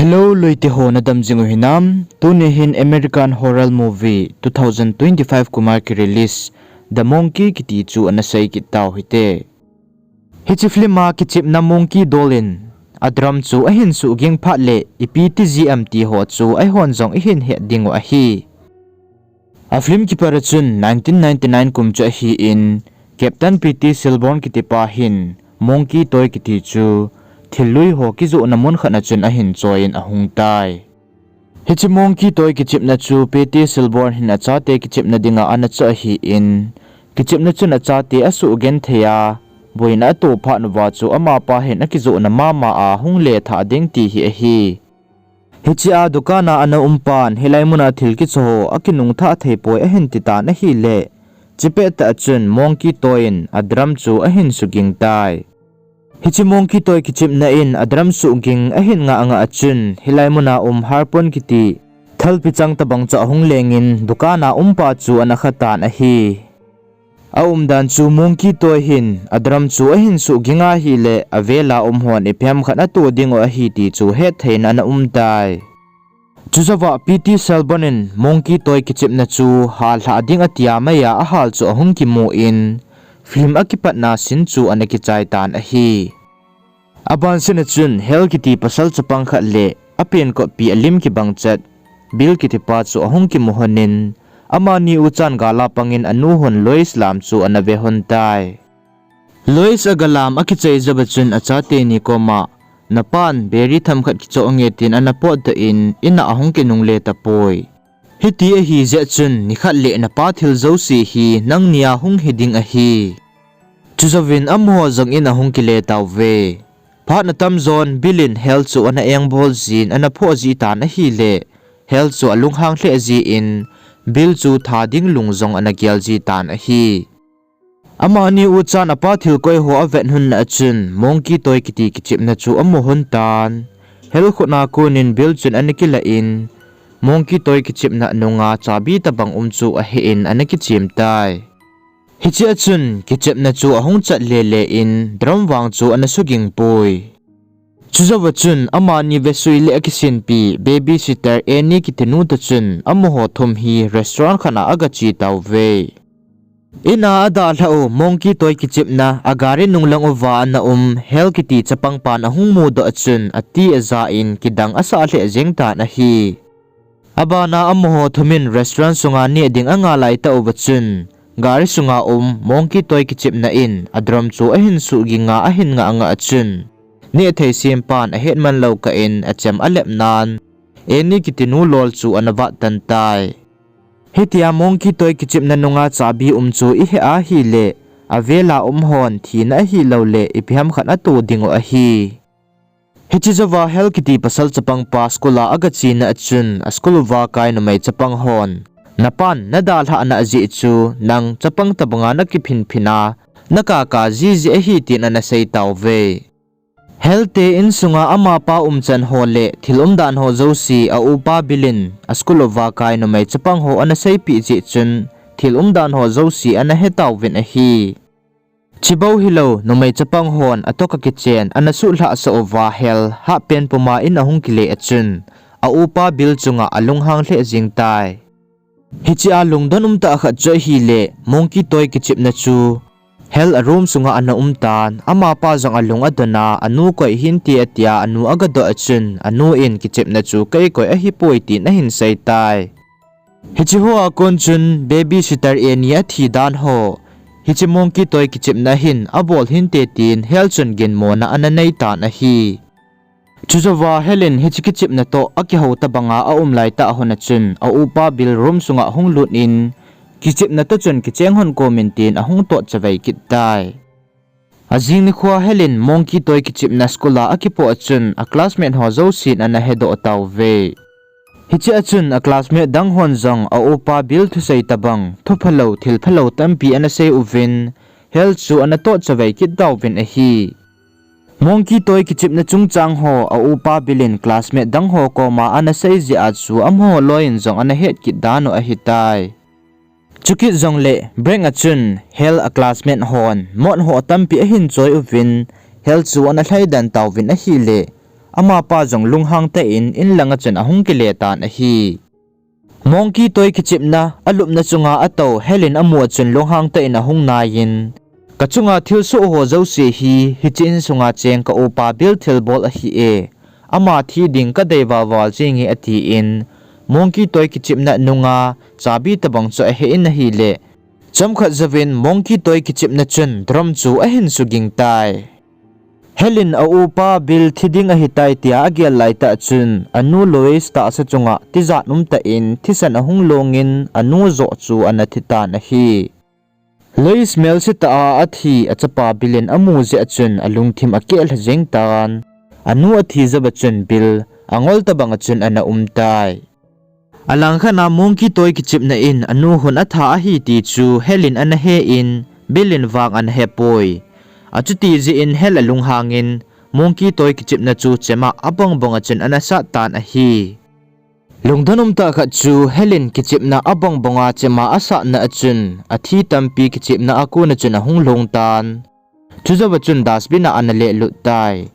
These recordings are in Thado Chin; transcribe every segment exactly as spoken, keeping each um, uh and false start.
Hello, loite ho, nadam jing u hinam? Tuni hin American horror movie two thousand twenty-five kum a ki release The Monkey kiti chu ana sei kit tau hite. Hiche film a kichepna monkey doll in a drum chu ahin suhging phat le ipi ti ji am ti ho chu eihon jong ihin het ding u ahi. A film kipat a chun nineteen ninety-nine kum chu ahin, Captain P T Shelburne kitipa hin monkey toy kiti chu thil lui ho kijohna mun khat a chun ahin choi in ahung tai. Hiche monkey toy kichepna chu P T Shelburne hin achate kichepna dinga ana choh ahin, kichepna chun achate asuh genthei a, boina ato phat uva chu amapa hin akijohna mama a hung le thah ding ti hi ahi. Hiche a dukan a ana um pan, hilai mun a thil kicho ho akinung thah thei poi ahin ti tan ahile, chupet tah a chun monkey toy in a drum chu ahin suging tai. Hiche monkey toy kichepna in a drum suhging ahin ngah ngah a chun, hilai mun a um Harpon kiti thalpi chang tabang chu ahung leng in dukan a umpa chu ana kha tan ahi. A umdan chu monkey toy hin a drum chu ahin suhging ahile, avel a um hon ipi ham khat ato ding u ahi ti chu hetthei in ana um tai. Chujouva P T Shelburne in monkey toy kichepna chu hallhah ding atia maiya ahal chu ahung kimu in, film akipatna scene chu ana kichai tan ahi. Aban scene a chun Hal kiti pasal chapang khat le apenkoppi alim kibang chet Bill kitipa chu ahung kimu lhon in, amani uchan gal a pang in anu lhon Lois lam chu ana ve lhon tai. Lois aga lam akichai jouva chun achate ni koma, napan beri themkhat kichoh nge tin ana potdoh in, in a ahung kinungle tapoi. Hiti ahi jeh chun nikhat le napa thil jouse hi nangni a hung hi ding ahi. Chujouvin amaho jong in ahung kile tauve. Phat atamjon Bill in Hal chu ana engbol jin ana phoh ji tan ahile, Hal chu alunghang lheh jin, Bill chu tha ding lung jong ana gel ji tan ahi. Amani uchan apa thil koi ho avet lhon na a chun monkey toy kiti kichepna chu amu lhon tan. Hal khut a kon in Bill chun ana kilah in, monkey toy kichepna nunga chabi tabang um chu ahe in ana kichem tai. Hiche a chun kichepna chu ahung chat lele in drum vang chu ana suging poi. Chujouva chun amani vesui le akisinpi babysitter Annie kitinu toh chun amaho thum hi restaurant khat a aga che tauve. In a adalhah u monkey toy kichepna a gari nunglang uva ana um Hal kiti chapang pan ahung mudoh a chun ati aja in kidang asah lheh jeng tan ahi. Abana amaho thum in restaurant sunga neh ding anga lai tah uva chun, gari sunga um monkey toy kichepna in a drum chu ahin suhging a ahin ngah ngah a chun, nehthei sempan ahet man lou kah in achem alep nan, Annie kitinu lol chu ana vat tan tai. Hitia monkey toy kichepna nunga chabi um chu ihe ahile, avel a um hon thina ahilouleh ipi ham khat ato ding u ahi. Hiche jouva Hal kiti pasal chapang pa school a aga chena a chun, a school uva kai numei chapang hon, napan nadalhah na ajeh chu nang chapang tabanga nakiphinphin a, nakaka jiji ahi tin ana sei tauve. Hal te insunga amapa umchan ho le thil umdan ho jouse a upa Bill in a school uva kai numei chapang ho ana seipeh jeh chun thil umdan ho jouse ana he tauvin ahi. Chibou hilou, numei chapang hon atoh a kichen ana suhlhah sah uva Hal half pant puma in ahung kile a chun, a upa Bill chunga alunghang lheh jeng tai. Hiche a lungdon umtah khat chu ahile, monkey toy kichepna chu Hal a room sunga ana um tan, amapa jong alung adon a, anu koi hinte atia anu aga doh a chun, anu in kichepna chu kei koi ahipoi tin ahin sei tai. Hiche hoa kon chun babysitter Annie athi dan ho, hiche monkey toy kichepna hin abol hinte tin Hal chun ginmona ana nei tan ahi. Chujouva Hal in hiche kichepna toh akihou tabanga aum laitah hon a chun, a upa Bill room sunga hung lut in, kichepna toh chun kicheng hon komin tin ahung tot chavei kit tai. Ajing nikhoa Hal in monkey toy kichepna school a akipoh a chun, a classmate ho jousen ana hedoh tauve. Hiche a chun a classmate dang hon jong a upa Bill thusei tabang, thuphalou, thilphalou tampi ana sei uvin, Hal chu ana tot chavei kit tauvin ahi. Monkey toy kichepna chungchang ho a upa Bill in classmate dang ho koma ana sei jeh a chu amaho loi in jong ana het kit dan u ahitai. Chukit jongle break a chun Hal a classmate hon mot ho tampi ahin choi uvin, Hal chu ana lhaidan tauvin ahile, amapa jong lunghang tah in inlanga chun ahung kile tan ahi. Monkey toy kichepna alupna chunga atou Hal in amu a chun lunghang tah in ahung nai in, kachunga thilsoh ho jouse hi hiche insunga cheng ka upa Bill thilbol ahi e, ama thi ding kadei valval jenge atin, monkey toy kichepna nunga chabi tobang chu ahe in ahile, chomkhat jouvin monkey toy kichepna chun drum chu ahin suging tai. Hal in a upa Bill thi ding ahitai tia agel laitah chun anu Lois tahsa chunga tijat umtah in thisan ahung longin anu joh chu ana thitan ahi. Lois melse tah a athi achapa Bill in amu jeh a chun alungthim akehlha jeng tan, anu athi jouva chun Bill angol tobanga chun ana umtai. Alangkhat a monkey toy kichepna in anu hun atha ahi ti chu Hal in ana he in, Bill in vang ana hepoi. Achuti jeh in Hal alunghangin monkey toy kichepna chu chema abongbonga chun ana sat tan ahi. Lungdon umtah khat chu Hal in kichepna abongbonga chema asatna a chun athi tampi kichepna a kona chun ahung long tan, chujouva chun dustbin a ana lehlut tai.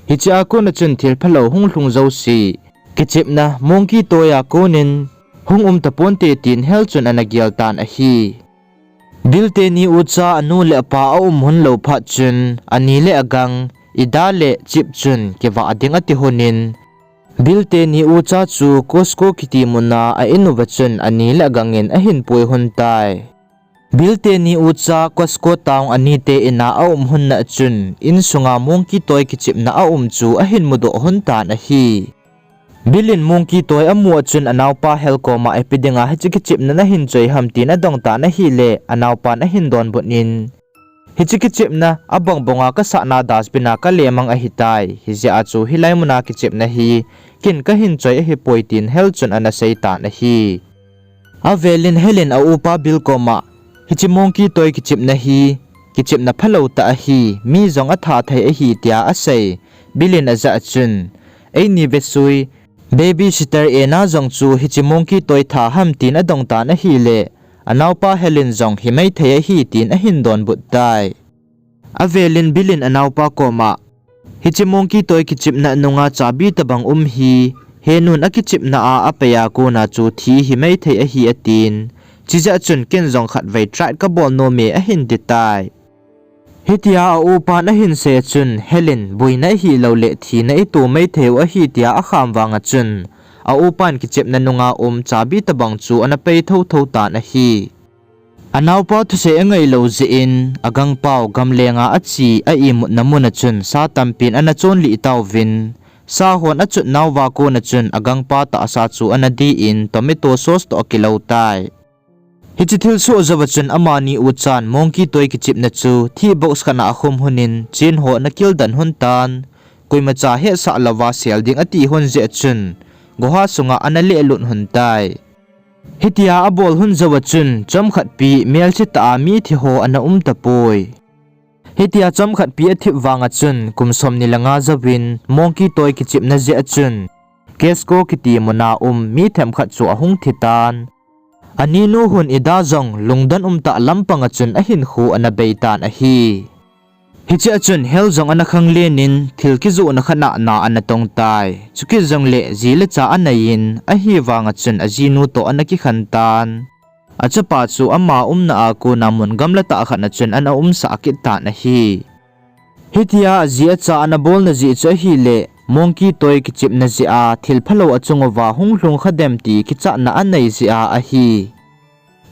Hichea kona chun thil phalou hung lhung jouse, kichepna monkey toy a konin hung um taponte tin Hal chun ana gel tan ahi. Bill teni ucha anu le apa aum lhon lou phat chun ani le agang, Ida le Chip chun kivah ding ati lhonin, Bill teni ucha chu Costco kiti muna a in uva chun ani le agangin ahin pui lhon tai. Bill teni ucha Costco town anite ina aum lhonna a chun insunga monkey toy kichepna aum chu ahin mudoh lhon tan ahi. Bill in monkey toy amu a chun anaopa Hal koma ipi dinga hiche kichepna nahin choi ham tin adong tan ahile, anaopan ahin donbut in, hiche kichepna abongbonga kasatna dustbin a kalemang ahitai, hijeh a chu hilai muna kichepna hi ken kahin choi ahipoi tin Hal chun ana sei tan ahi. Avelin Hal in a upa Bill koma, hiche monkey toy kichepna hi kichepna phalou tah ahi, mi jong atha thei ahi tia asei. Bill in ajah a chun, eini vesui, babysitter Anna jong chu hiche monkey toy tha ham tin adong tan ahile, anaopa Hal in jong himaithei ahi tin ahin donbut tai. Avelin Bill in anaopa koma, hiche monkey toy kichepna nunga chabi tobang um hi, henun akichepna a apei a kona chu thi himaithei ahi atin, chujeh a chun ken jong khatvei try kabol nome ahin titai. Hitia a upan ahin sei a chun Hal in boina ahilouleh thina ito maithei u ahi tia akham vanga chun, a upan kichepna nunga um chabi tobang chu ana pei thouthou tan ahi. Anaopa thusei angailou jeh in, agangpau gamlenga ache a imutna muna chun sa tampin ana chonlih tauvin, sa hon achutnauva kona chun agangpa tahsa chu ana din tomato sauce toh akilou tai. Hiche thilsoh jouva chun amani uchan monkey toy kichepna chu thih box khat a akhum lhonin chen ho ana kildan lhon tan, koimacha hetsah louva sel ding ati lhon jeh a chun, goha sunga ana lehlut lhon tai. Hitia abol lhon jouva chun chomkhatpi melse tah a mithi ho ana um tapoi. Hitia chomkhatpi athip vanga chun kum somni le nga jouvin monkey toy kichepna jeh a chun Costco kiti muna um mi themkhat chu ahung thitan, aninu hun Ida jong lungdon umtah lampanga chun ahinkho ana beitan ahi. Hichea chun Hal jong ana khanglenin thil kijohna khat a na ana tongtai. Chukit jongle ji le cha aneiyin, ahivanga chun ajinu toh ana kikhen tan, achapa chu ama umna a kona mun gamla tah khat a chun ana umsah kit tan ahi. Hitia aji acha ana bolna jeh chu ahile, monkey toy kichepna jeh a thil phalou achunguva hung lhung khadem ti kichatna anei jeh a ahi.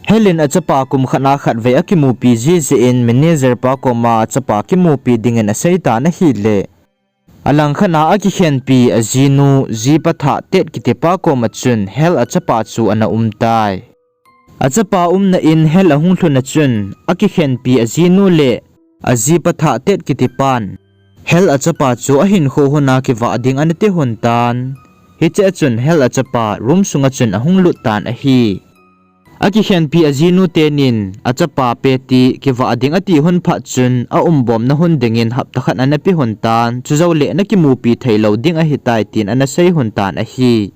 Hal in achapa kum khat a khatvei akimupi ji jeh in manager pa koma achapa kimupi dingin aseitan ahile, alangkhat a akikhenpi ajinu jipa thah Ted kitipa koma chun Hal achapa chu ana umtai. Achapa umna in Hal ahung lhun a chun akikhenpi ajinu le ajipa thah Ted kitipan Hal achapa chu ahinkho lhona kivah ding ana ti lhon tan. Hichea chun Hal achapa room sunga chun ahung lut tan ahi. Akikhenpi ajinu tenin achapa Petey kivah ding ati lhon phat chun aumbomna lhon dingin hapta khat ana pe lhon tan, chujouleh nakimupi theilou ding ahitai tin ana sei lhon tan ahi.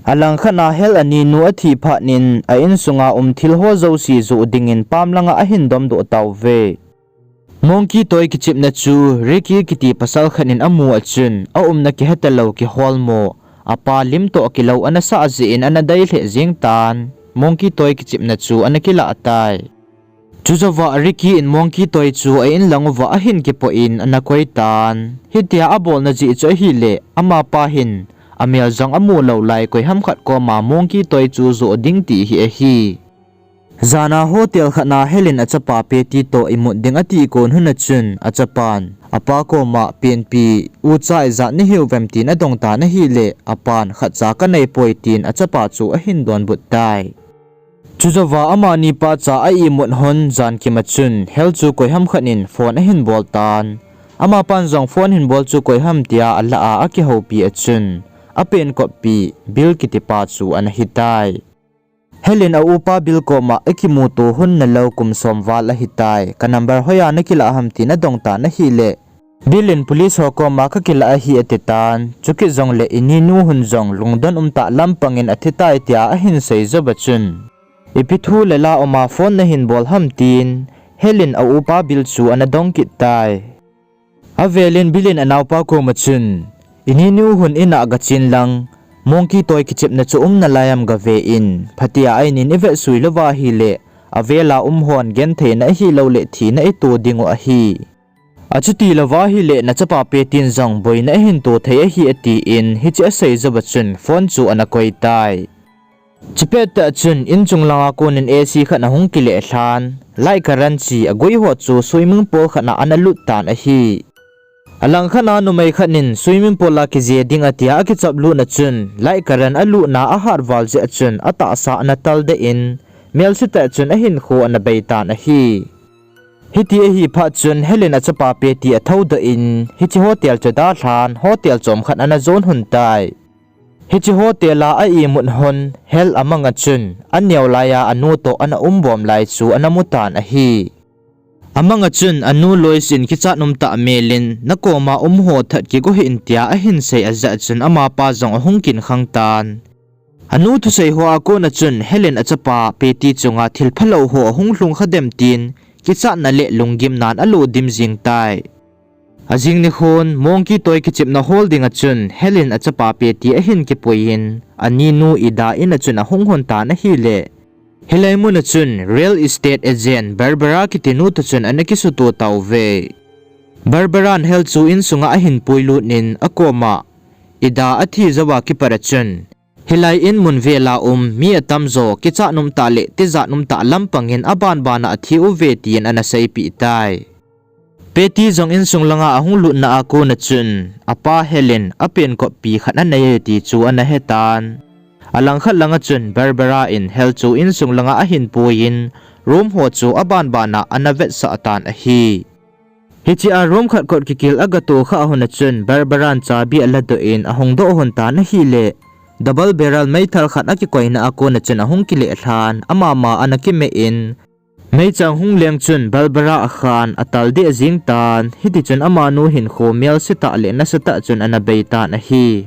Alangkhat a Hal aninu athi phatnin a insunga um thil ho jouse joh dingin pam langa ahin domdoh tauve. Monkey toy kichepna chu Ricky kiti pasal khat in amu a chun, aumna kihetalou kiholmo, apa lim toh kilou ana sah jeh in ana dei lheh jeng tan, monkey toy kichepna chu ana kilah tai. Chujouva Ricky in monkey toy chu a inlang uva ahin kipoh in ana koi tan. Hitia abolna jeh chu ahileh, amapa hin amel jong amu lou lai koiham khat koma monkey toy chu joh ding ti hi ahi. Jana hotel khat na Helen achapa Petey toh imut ding ati kon hun a chun, achapan apa koma, penpi, ucha ijat nahiuvem tin adong tan ahileh, apan khatcha kaneipoi tin achapa chu ahin donbut tai. Chujouva amani pacha a imut hon jankim a chun Hel chu koiham khat in phone ahin bol tan. Amapan jong phone hin bol chu koiham tia alah a akihoupi a chun, apenkoppi Bill kitipa chu ana hitai. Hel in a upa Bill koma, ikimuto hun nalou kum som val ahitai, ka number hoiya nakilah ham tin adong tan ahileh, Bill in police ho koma kakilah ahi atitan, chukit jongleh ininu hun jong lungdon umtah lampang in athitai tia ahin sei jouva chun, ipi thu le la uma phone nahin bol ham tin, Hel in a upa Bill chu ana dong kit tai. Avel in Bill in anaopa koma chun, ininu hun in a gachen lang, monkey toy kichepna chu um nalai am gave in, phatea a in in ivet sui louva ahileh, avela um hon gentheina ahilouleh thina ito dingu ahi. Achuti louva ahileh nachapa Petey in jong boina ahin to thei ahi atin, hiche asei jouva chun phone chu ana koi tai. Chupet tah chun inchung langa konin A C khat ahung kileh lhan, light current chi agui ho chu swimming pool khat na ana lut tan ahi. Alangkhat na numei khat in swimming pool a kije ding atia akichap lutna chun, light current alutna ahat val jeh a chun atahsa ana taldeh in, melse tah chun ahinkho ana bei tan ahi. Hiti ahi phat chun Hel in achapa Petey athoudoh in, hiche hotel chu dalhan, hotel chomkhat ana jon hun tai. Hiche hotel a a imut hon Hel amanga chun, aneo laiya anu toh ana umbom lai chu ana mutan ahi. Amanga chun anu Lois in kichat umtah mel in, nakoma umho that kigo hih in tia ahin sei ajeh chun amapa jong ahung kinkhang tan. Anu thusei hoa kona chun Hel in achapa Petey chunga thil phalou ho ahung lhung khadem tin, kichatna le lunggimnan alo dim jing tai. Ajing nikhon monkey toy kichepna hol dinga chun Hel in achapa Petey ahin kipui in, aninu Ida in a chun ahung hon tan ahileh, hilai muna chun real estate agent Barbara kitinu toh chun ana kisuto tauve. Barbara in Hel chu insunga ahin puilut in akoma, Ida athi jouva kipat a chun, hilai in mun vela um mi atamjo kichat umtah le tijat umtah lampang in abanbana athi uve tin ana seipeh tai. Petey jong insung langa ahung lutna a kona chun, apa Hel in apenkoppi khat anei e ti chu ana hetan. Alangkhat langa chun Barbara in Hel chu insung langa ahin pui in, room ho chu abanbana ana vetsah tan ahi. Hichea room khat kot kikil agatoh khah hon a chun Barbara in chabi aladoh in ahung doh hon tan ahileh, double barrel meithal khat akikoina a kona chun ahung kileh lhan, amama ana kimeh in, meichang hung leng chun Barbara akhan atal deh jing tan, hitichun amanu hinkho melse tah le nasatah chun ana bei tan ahi.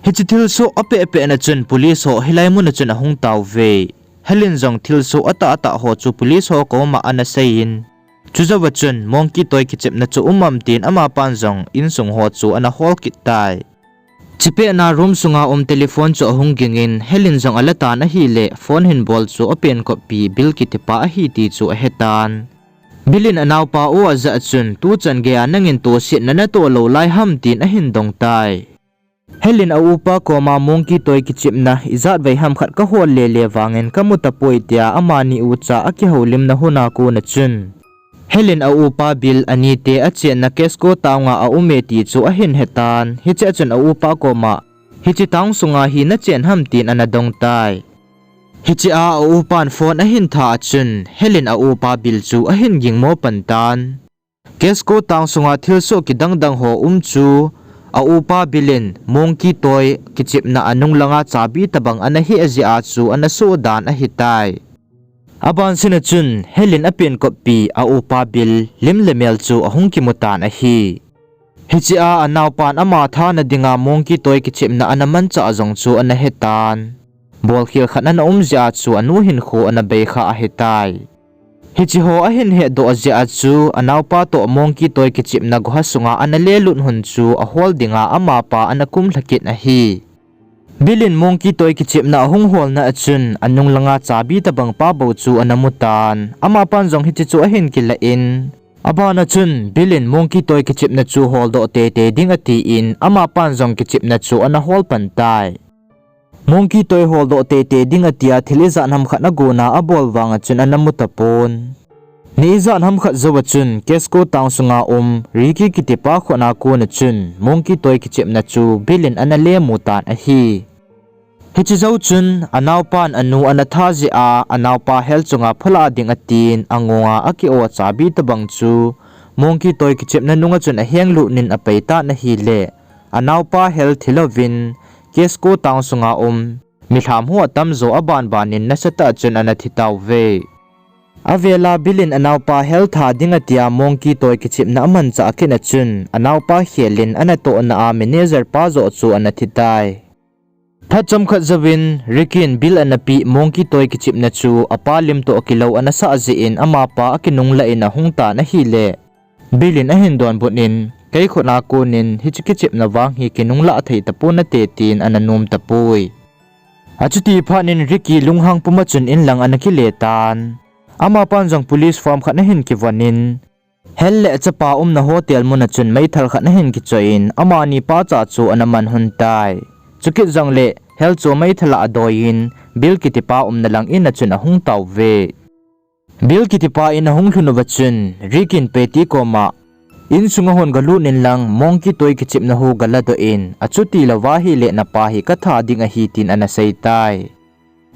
Hiche thilsoh apehpehna chun police ho hilai muna chun ahung tauve. Hel in jong thilsoh atahtah ho chu police ho koma ana sei in, chujouva chun monkey toy kichepna chu um am tin amapan jong insung ho chu ana hol kit tai. Chupet na room sunga um telephone chu ahung ging in Hel in jong ala tan ahileh phone hin bol chu apenkoppi Bill kitipa ahi ti chu ahetan. Bill in anaopa u ajah a chun, tuchan geia nangin tohsetna natoh lou lai ham tin ahin dong tai. Hel in a upa koma monkey toy kichepna ijat vei ham khat kahol lele vangin kamu tapoi tia amani ucha akihoulimna hun a kona chun, Hel in a upa Bill anite achenna Casco town a aume ti chu ahin hetan, hichea chun a upa koma, hiche town sunga hi nachen ham tin ana dong tai. Hichea a upan phone ahin tha a chun Hel in a upa Bill chu ahin gingmo pan tan. Casco town sunga thilsoh kidangdang ho um chu a upa Bill in monkey toy kichepna anung langa chabi tobang ana heh jeh a chu ana soh dan ahitai. Abansina chun Hel in apenkoppi a upa Bill lim le mel chu ahung kimu tan ahi. Hichea anaopan ama thana dinga monkey toy kichepna ana manchah jong chu ana hetan. Bolkhel khat ana um jeh a chu anu hinkho ana bei khah ahitai. Hiche ho ahin hetdoh jeh a chu anaopa toh monkey toy kichepna goha sunga ana lelut hun chu ahol dinga amapa ana kumlha kit ahi. Bill in monkey toy kichepna ahung holna a chun anung langa chabi tobang pa bou chu ana mutan, amapan jong hiche chu ahin kilah in, abana chun Bill in monkey toy kichepna chu holdoh teitei ding atin, amapan jong kichepna chu ana hol pan tai. Monkey toy holdoh teitei ding atia thil ijat ham khat agona abol vanga chun ana mu tapon. Ni ijat ham khat jouva chun Casco town sunga um Ricky kitipa khutna kona chun monkey toy kichepna chu Bill in ana lemu tan ahi. Hiche jou chun anaopan anu ana tha jeh a anaopa Hal chunga phulah ding atin angunga aki-o chabi tobang chu monkey toy kichepna nunga chun ahenglut in apei tan ahile, anaopa Hal thilouvin Casco town sunga um milham ho atamjo abanbanin nasatah a chun ana thi tauve. Avela Bill in anaopa Hal tha ding atia monkey toy kichepna amanchah kit a chun anaopa Hal in anatohna a manager pa joh chu ana thi tai. Phat chomkhat jouvin Ricky in Bill ana peh monkey toy kichepna chu apa lim toh kilou ana sah jeh in amapa akinunglah in ahung tan ahile, Bill in ahin donbut in, kei khutna konin hiche kichepna vang hi kinunglah thei tapon nate tin ana nom tapoi. Achuti phat in Ricky lunghang puma chun inlang ana kile tan. Amapan jong police form khat ahin kivon in, Hal le achapa umna hotel muna chun meithal khat ahin kichoi in amani pacha chu ana man lhon tai. Chukit jongle Hal chu meithal a adoi in Bill kitipa umna lang in a chun ahung tauve. Bill kitipa in ahung lhun uva chun Ricky in Patty koma, insunga hung galut inlang monkey toy kichepna hu galadoh in, achuti louva ahile napa hi katha ding ahi tin ana sei tai.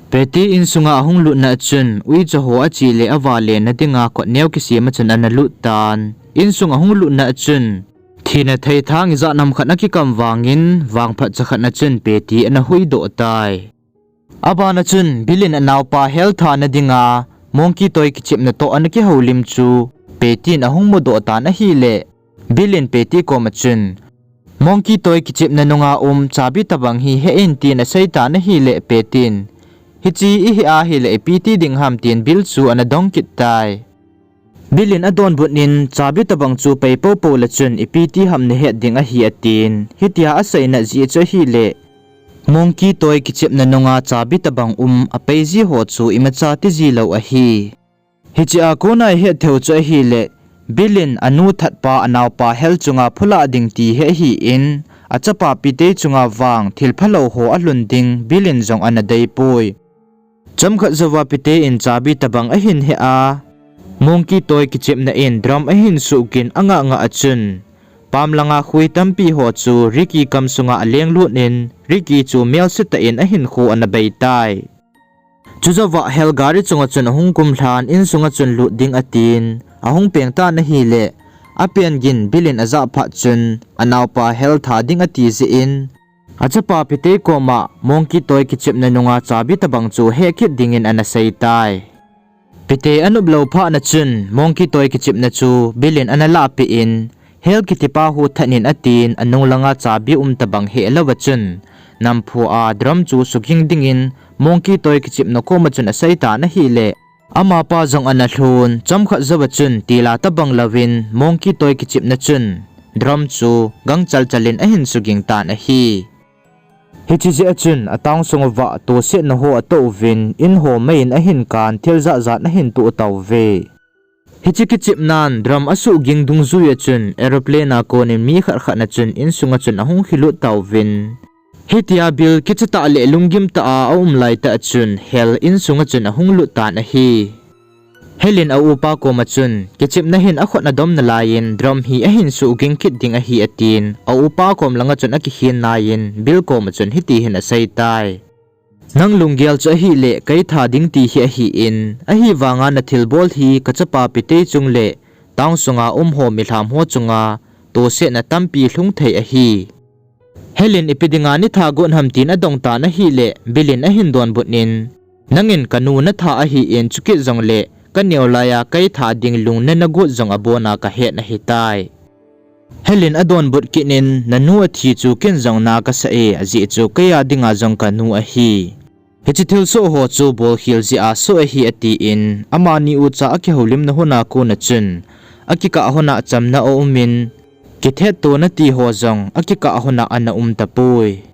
Patty insunga ahung lutna a chun uicha ho ache le avalena dinga kot neo kisem a chun ana lut tan. Insung ahung lutna a chun thina thei thang ijat ham khat akikam vangin vangphat cha khat a chun Patty ana huhdoh tai. Abana chun Bill in anaopa Hal thana dinga monkey toy kichepna toh ana kihoulim chu Patty in ahung mudoh tan ahile, Bill in Patty koma chun, monkey toy kichepna nunga um chabi tobang hi he in tin asei tan ahile Patty in, hiche ihi ahile ipi ti ding ham tin Bill chu ana dong kit tai. Bill in adonbut in chabi tobang chu pei poupou le chun ipi ti ham nahet ding ahi atin, hitia aseina jeh chu ahile, monkey toy kichepna nunga chabi tobang um apei ji ho chu imacha tiji lou ahi. Hichea kona ihet theiu chu ahile, Bill in anu thatpa anaopa Hal chunga phulah ding ti hi ahin, achapa Patty chunga vang thil phalou ho alhun ding Bill in jong ana deipoi. Chomkhat jouva Patty in chabi tobang ahin he a, monkey toy kichepna in drum ahin suhgin angah ngah a chun, pam langa khoi tampi ho chu Ricky kamsunga alenglut in, Ricky chu melse tah in ahinkho ana bei tai. Chujouva Hal gari chunga chun ahung kumlhan insunga chun lut ding atin, ahung peng tan ahile, apen gin Bill in ajah phat chun anaopa Hal tha ding ati jeh in, achapa Patty koma monkey toy kichepna nunga chabi tobang chu heh kit dingin ana sei tai. Patty anop lou phat na chun monkey toy kichepna chu Bill in ana lahpeh in, Hal kitipa hu that in atin, anung langa chabi um tobang heh louva chun, namphu a drum chu suging dingin monkey toy kichepna koma chun asei tan ahile, amapa jong ana lhun, chomkhat jouva chun tila tobang louvin monkey toy kichepna chun drum chu gangchal chal in ahin suging tan ahi. Hiche jeh a chun atown sunguva tosetna ho atoh uvin, in ho mei in ahin kan, thil jat jat ahin toh tauve. Hiche kichepnan drum asuhging dungjui a chun aeroplane a konin mi khat khat na chun insunga chun ahung khilut tauvin. Hitia Bill kichatah leh lunggim tah a aum laitah chun Hal insunga chun ahung lut tan ahi. Hal in aupa koma chun, kichepna hin akhut adom nalaiyin drum hi ahin suhging kit ding ahi atin, aupa kom langa chun akikhen naiyin Bill koma chun hiti hin aseitai. Nang lunggel chu ahileh, kei tha ding ti hi ahin, ahivanga nathilbol hi kachapa Pitei chung leh town sunga umho milhamho chunga tosetna tampi lhung thei ahi. Hal in ipi dinga neitha got ham tin adongtan ahileh, Bill in ahin donbut in, nangin kanu natha ahin, chukit jongleh kaneo laiya kei tha ding lungna nagot jong abona kahet ahitai. Hal in adonbut kit in, nanu athi chu ken jong na kasah e, ajeh chu keiya dinga jong kanu ahi. Hiche thilsoh ho chu bolkhel jeh a soh ahi atin, amani ucha akihoulimna hun a kona chun, akikah hun a chamna aumin, kithetto nati ho jong akikah hun a ana um tapoi.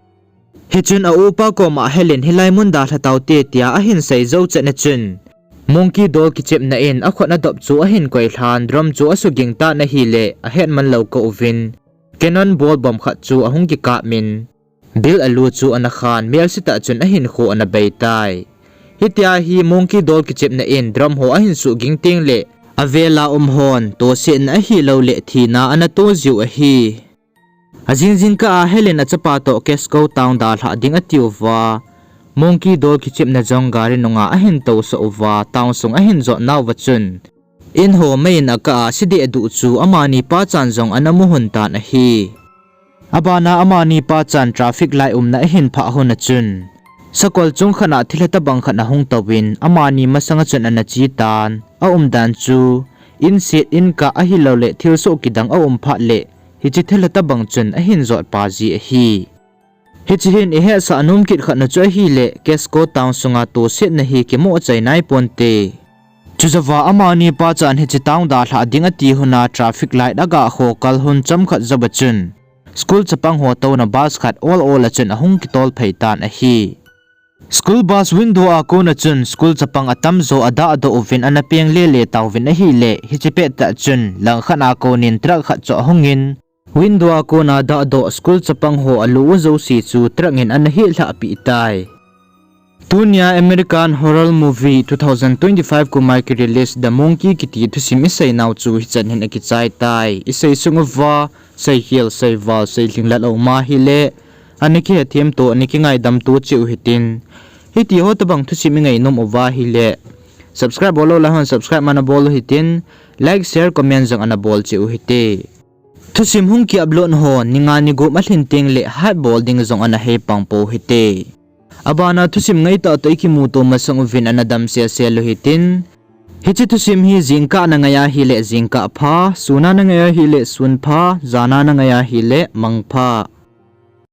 Hichun a upa koma Helen hilai mun dalha taute tia ahin sei jou chetna chun, monkey doll kichepna in akhut adop chu ahin koilhan, drum chu asuging tan ahile ahetman lou kah uvin, cannon ball bom khat chu ahung kikapmin, Bill alu chu ana khan, melsetah chun ahinkho ana beitai. Hitia hi monkey doll kichepna in drum ho ahin suhging tengle, avela um hon tosetna ahilouleh thina ana to jiu ahi. Ajing jingkah a Helen achapa toh Casco town dalhah ding atiuva, monkey doll kichepna jong gari nunga ahin tousah uva, town sung ahin jot nauva chun, in ho meiyin akah a sedeh duh chu amani pachan jong ana mu lhon tan ahi. Abana amani pachan traffic light umna ahin phah lhon a chun, sakol chung khat a thilha tobang khat ahung touvin, amani masanga chun ana che tan, aumdan chu, inset inkah ahilouleh thilsoh kidang aum phat leh, hiche thilha tobang chun ahin jotpa ji ahi. Hiche hin ihetsah nom kit khatna chu ahileh, Casco town sunga tosetna hi kimoh chai naiponte. Chujouva amani pachan hiche town dalhah ding ati lhon a traffic light aga kho kal lhon chomkhat jouva chun, school chapang ho touna bus khat ol ol a chun ahung kitol phei tan ahi. School bus window a kona chun school chapang atamjo adahdoh uvin ana peng lele tauvin ahileh, hiche pettah chun langkhat a konin truck khat chu ahungin, window a kona dahdoh school chapang ho alu u jouse chu truck in ana hehlhah peh tai. Tunia American horror movie two thousand twenty-five kum a kirelease The Monkey kiti thusim isei nau chu hichan hin akichai tai. Isei sung uva, seikhel, seival, seilhinglat aum ahile, ana kihethem to, ana kingaidam to cheh u hitin. Hitiho tobang thusim ingainom uva ahile, subscribe bol lou lai hon subscribe ana bol u hitin, like, share, comment jong ana bol cheh u hite. Thusim hung ki upload ho ni nga ni gup alhin tengleh hype bol ding jong ana hei pang pou hite. Abana thusim ngaitah toh ikimuto masang uvin ana dam selsel u hitin. Hiche thusim hi jingkah na ngai ahileh jingkah pha, sun a na ngai ahileh sun pha, jan a na ngai ahileh mang pha.